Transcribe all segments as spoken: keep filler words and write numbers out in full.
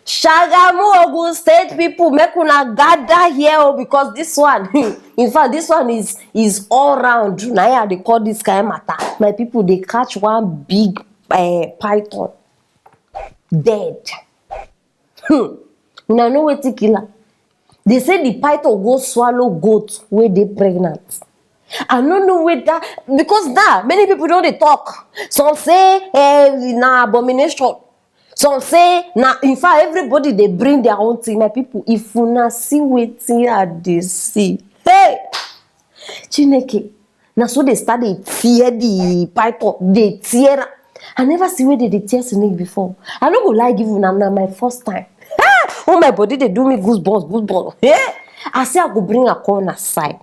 Shagamu, Ogun State people, make una gather here o, because this one, in fact, this one is is all round. Na here I dey call this kind matter. My people dey catch one big uh, python dead. Hmm. Una know wetin kill am? They say the python go swallow goat wey dey pregnant. I no know whether, because now many people don dey talk. Some say eh, na abomination. Some say na, in fact, everybody dey bring their own thing. My people, if una see wetin I dey see, hey, Chineke, na so they start dey tear the python, dey tear am. I never see where they dey tear snake before. I no go lie give una, na my first time. Hey, oh, my body dey do me goosebumps, goosebumps. Hey, I say I go bring a corner side.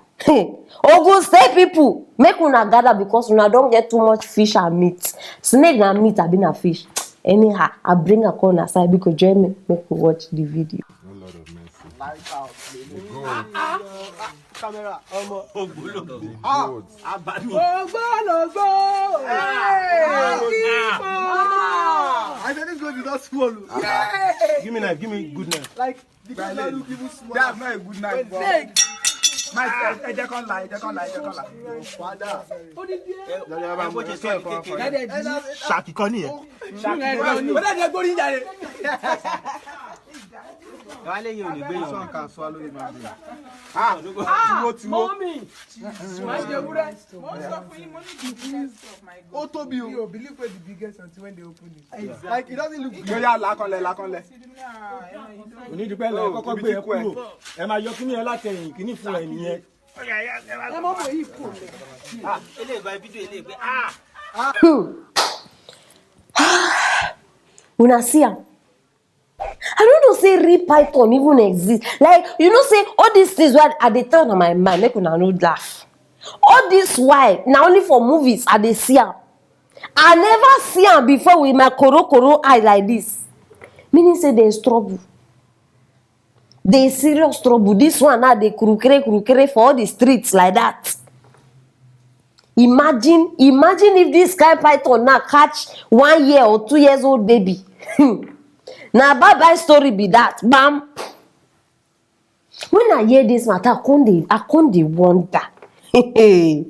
Ogun State people, make una gather because una don get too much fish and meat. Snake na meat, abi na fish? Anyhow, I bring a corner side because join me, make we watch the video. No Lord of mercy. Light out. The gods. Camera. Omo. Ogbologbo. Ah. Gods. Abami. Ogbologbo. Ah. Hey. Ah. I said this goat is not small. Ah. Yeah. Give me knife. Give me good knife. Like, the goat no look even small. That's not a good knife, bro. Hey. My, ẹ jẹ́ kán là, ẹ jẹ́ kán là, ẹ jẹ́ kán là. Father. Ẹ bó ṣe sọ ẹ kékeré. Ṣàkì kan nìyẹn. Ṣàkì kan nìyẹn. Ó dàbí ẹgbẹ́ orí ń jáde. Wálé yìí ò ní gbé yìí. This one can swallow human being. Ah, tiwo, tiwo. Mọ́mí. Má jẹ wúrẹ́. Mo sọ fún yín, mo ní the biggest of my God. Ó tóbi o. You believe with the biggest until when they open it. Like, it doesn't look big. Ó yá, là kànlẹ̀, là kànlẹ̀. Onídùúpẹ́ lẹ kọ́kọ́ gbé ẹ kúrò. Ẹ máa yọ kíní ẹ látẹ̀yìn, kíní fún ẹ nìyẹn. Ẹ má mọ̀ yìí kò lẹ̀. Ah, eléyìí bá fídíò eléyìí pé, ah. Una see am? I no know say real python even exist. Like, you know say all these things wey I dey tell una my mind, make una no laugh. All this while, na only for movies I dey see am. I never see am before with my koro koro eye like this. Meaning say there is trouble. There is serious trouble. This one now dey krukere krukere for all the streets like that. Imagine, imagine if this kind python now catch one year or two years old baby. Na bye bye story be that. Bam. When I hear this matter, I come dey, I come dey wonder. May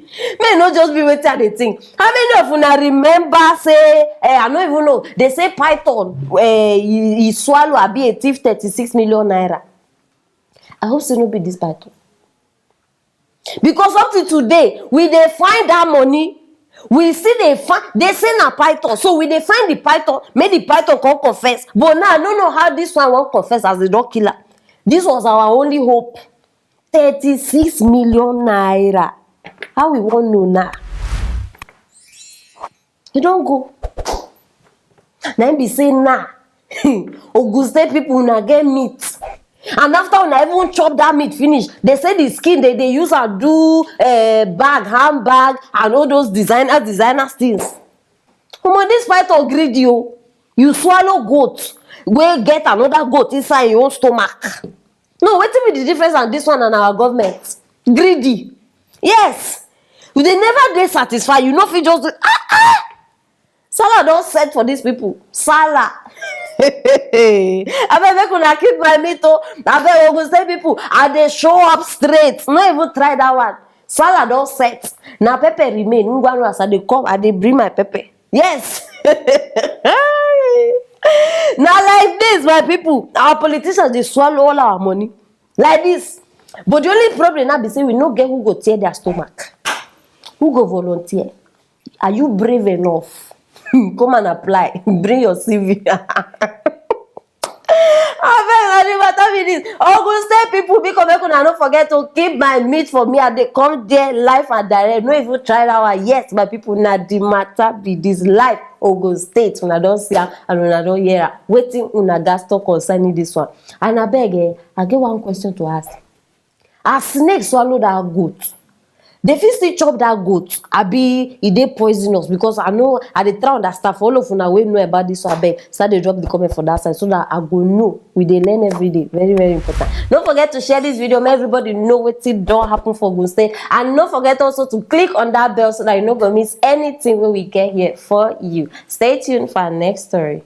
no just be wetin I dey think. How many of una remember say, eh, I no even know. They say python, eh, he, he swallow abi a thief thirty-six million naira. I hope say no be this python. Because up to today, we dey find that money. We still dey find, they say na python. So we dey find the python, make the python come confess. But now, I no know how this one wan confess as they don kill am. This was our only hope. Thirty-six million naira. How we wan know now? E don go. Na im be say now, Ogun State people, una get meat. And after una even chop that meat finish, they say the skin, they, they use am do, eh, bag, handbag, and all those designer, designer things. Omo, this python greedy o. You swallow goat, wey get another goat inside your own stomach. No, wetin be the difference on this one and our government? Greedy. Yes. We dey never dey satisfied. You no fit just do, ah, ah. Salah don set for these people. Salah. Abeg, make una keep my meat o. Abeg, Ogun State people, I dey show up straight. No even try that one. Salah don set. Na pepper remain. Ngwanu, as I dey come, I dey bring my pepper. Yes. Na like this, my people. Our politicians dey swallow all our money. Like this. But the only problem now be say we no get who go tear their stomach. Who go volunteer? Are you brave enough? Come and apply. Bring your C V. Abeg, na the matter be this. Ogun State people, biko, make una no forget to keep my meat for me. I dey come there live and direct. No even try that one. Yes, my people, na the matter be this. Live Ogun State, una don see am and una don hear am. Wetin una gats talk concerning this one? And abeg, eh, I get one question to ask. As snake swallow that goat, they fit still chop that goat? Abi e dey poisonous? Because I know, I dey try understand. For all of una wey know about this one, abeg, start dey drop the comment for that side so that I go know. We dey learn every day. Very, very important. Don't forget to share this video, make everybody know wetin don happen for Ogun State. And don't forget also to click on that bell so that you no go miss anything wey we get here for you. Stay tuned for our next story.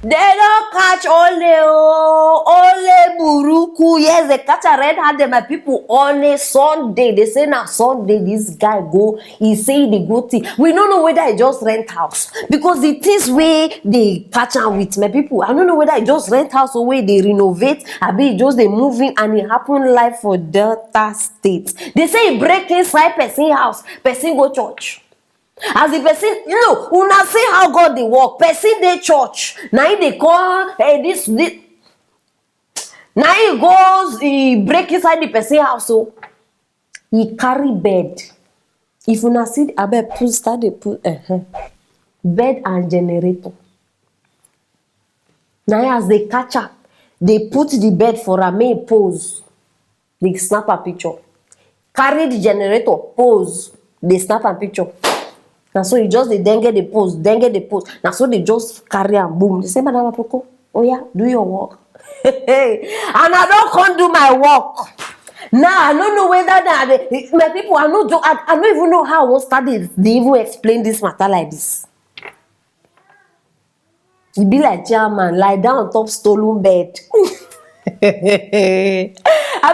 They don catch Ole o, Ole Buruku. Yes, they catch a red handed, my people, on a Sunday. They say na Sunday this guy go. He say he dey go thing. We no know whether he just rent house, because the things wey they catch am with, my people, I no know whether he just rent house or wey they renovate, abi he just dey move in, and it happen live for Delta State. They say he break inside person house, person go church. As the person, you know, una see how God dey work. Person dey church, na him dey call, eh, this, this. Na him go, he break inside the person house, so he carry bed. If una see, abeg, put, start dey put, uh-huh. Bed and generator. Na him, as they catch am, they put the bed for am, make e pose. They snap a picture. Carry the generator, pose. They snap a picture. Na so he just dey dengue the pose, dengue the pose. Na so they just carry am, boom. They say, "Madam Apoko, oh yeah, do your work." And I don come do my work. Now I no know whether na the, my people, I no do, I, I no even know how I wan start dey, dey even explain this matter like this. E be like chairman lie down on top stolen bed. Abi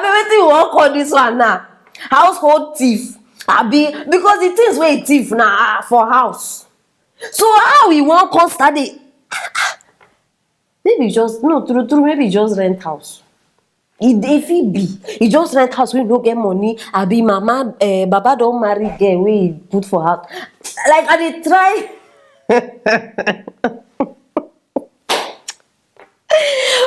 wetin you wan call this one now? Household thief. Abi, because the things wey e thief na, ah, for house. So how he wan come start dey, maybe just, no, true true, maybe just rent house. E dey fit be. E just rent house wey no get money. Abi mama, eh, baba don marry girl wey he put for house. Like, I dey try.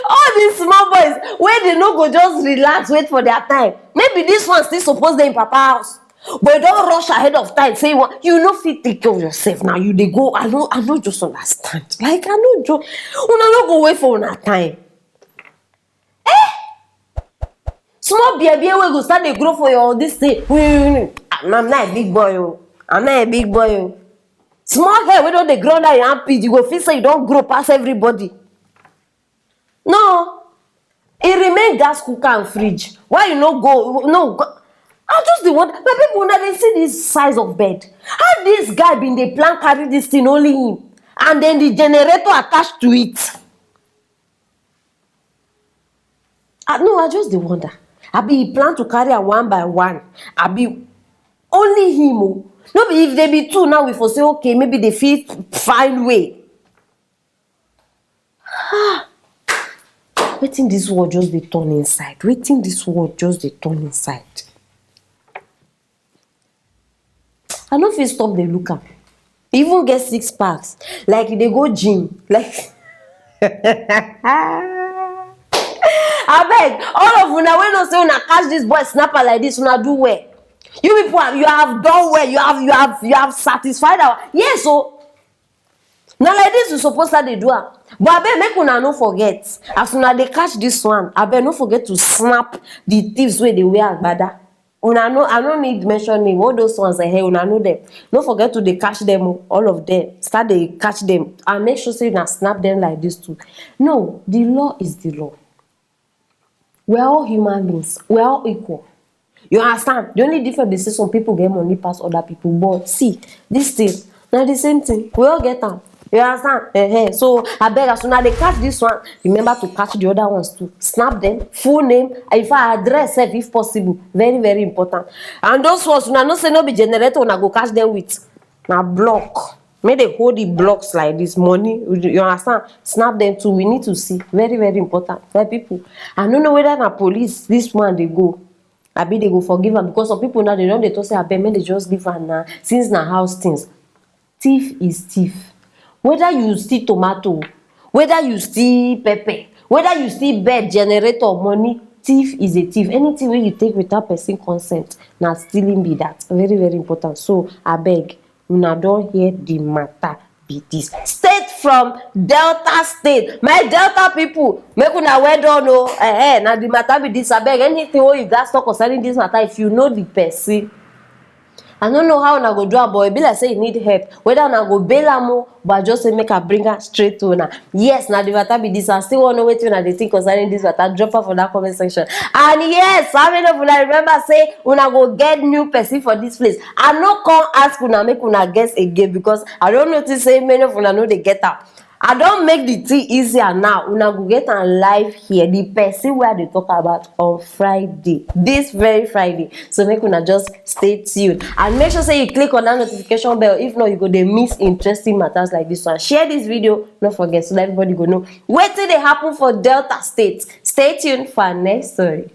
All these small boys wey they no go just relax, wait for their time. Maybe this one still suppose dey in papa house, but you don rush ahead of time. Say you wan, you no fit take care of yourself now. You dey go. I no, I no just understand. Like, I no just, una no go wait for una time. Eh? Small baby wey go start dey grow for your this thing. I'm not a big boy o. I'm not a big boy o. Small hair wey don dey grow under your armpit, you go feel say you don grow pass everybody. No. E remain gas cooker and fridge. Why you no go? No. Go, I just dey wonder, my people, una dey see this size of bed. How this guy been dey plan carry this thing, only him, and then the generator attached to it? I, no, I just dey wonder. Abi he plan to carry am one by one? Abi only him o? No be if they be two now, we for say, okay, maybe they fit find way. Ah, wetin this world just dey turn inside? Wetin this world just dey turn inside? I no fit stop dey look am. E even get six packs. Like, e dey go gym. Like, abeg, all of una wey know say una catch this boy snapper like this, una do well. You people have, you have done well. You have, you have, you have satisfied our, yes o. Na like this we suppose start dey do am. But abeg, make una no forget, as una dey catch this one, abeg, no forget to snap the thieves wey dey wear agbada. Una know, I no need mention name. All those ones, eh, una know them. No forget to dey catch them o, all of them. Start dey catch them and make sure say una snap them like this too. No, the law is the law. We are all human beings. We are all equal. You understand? The only difference be say some people get money pass other people. But see, this thing, na the same thing. We all get am. You understand? Eh, eh. So, abeg, as una dey catch this one, remember to catch the other ones too. Snap them, full name, in fact, address sef if possible. Very, very important. And those ones, una know say no be generator una go catch them with. Na block. Make they hold the blocks like this. Money, you understand? Snap them too. We need to see. Very, very important. My people, I no know whether na police this one dey go. Abi they go forgive am, because some people now, they don dey talk say, "Abeg, make they just leave am now, since na house things." Thief is thief. Whether you steal tomato, whether you steal pepper, whether you steal bed, generator, money, thief is a thief. Anything wey you take without person consent, na stealing be that. Very, very important. So, abeg, una don hear the matter be this. State from Delta State. My Delta people, make una well done o. Eh, eh, na the matter be this. Abeg, anything wey you gats talk concerning this matter, if you know the person, I no know how una go do am, but e be like say e need help. Whether una go bail am o, but I just say make I bring am straight to una. Yes, na the matter be this. I still wan know wetin una dey think concerning this matter. Drop am for that comment section. And yes, how many of una remember say una go get new person for this place? I no come ask una make una guess again, because I don notice say many of una no dey get am. I don make the thing easier now. Una go get am live here. The person wey I dey talk about on Friday, this very Friday. So make una just stay tuned and make sure say you click on that notification bell. If not, you go dey miss interesting matters like this one. Share this video, no forget, so that everybody go know wetin dey happen for Delta State. Stay tuned for our next story.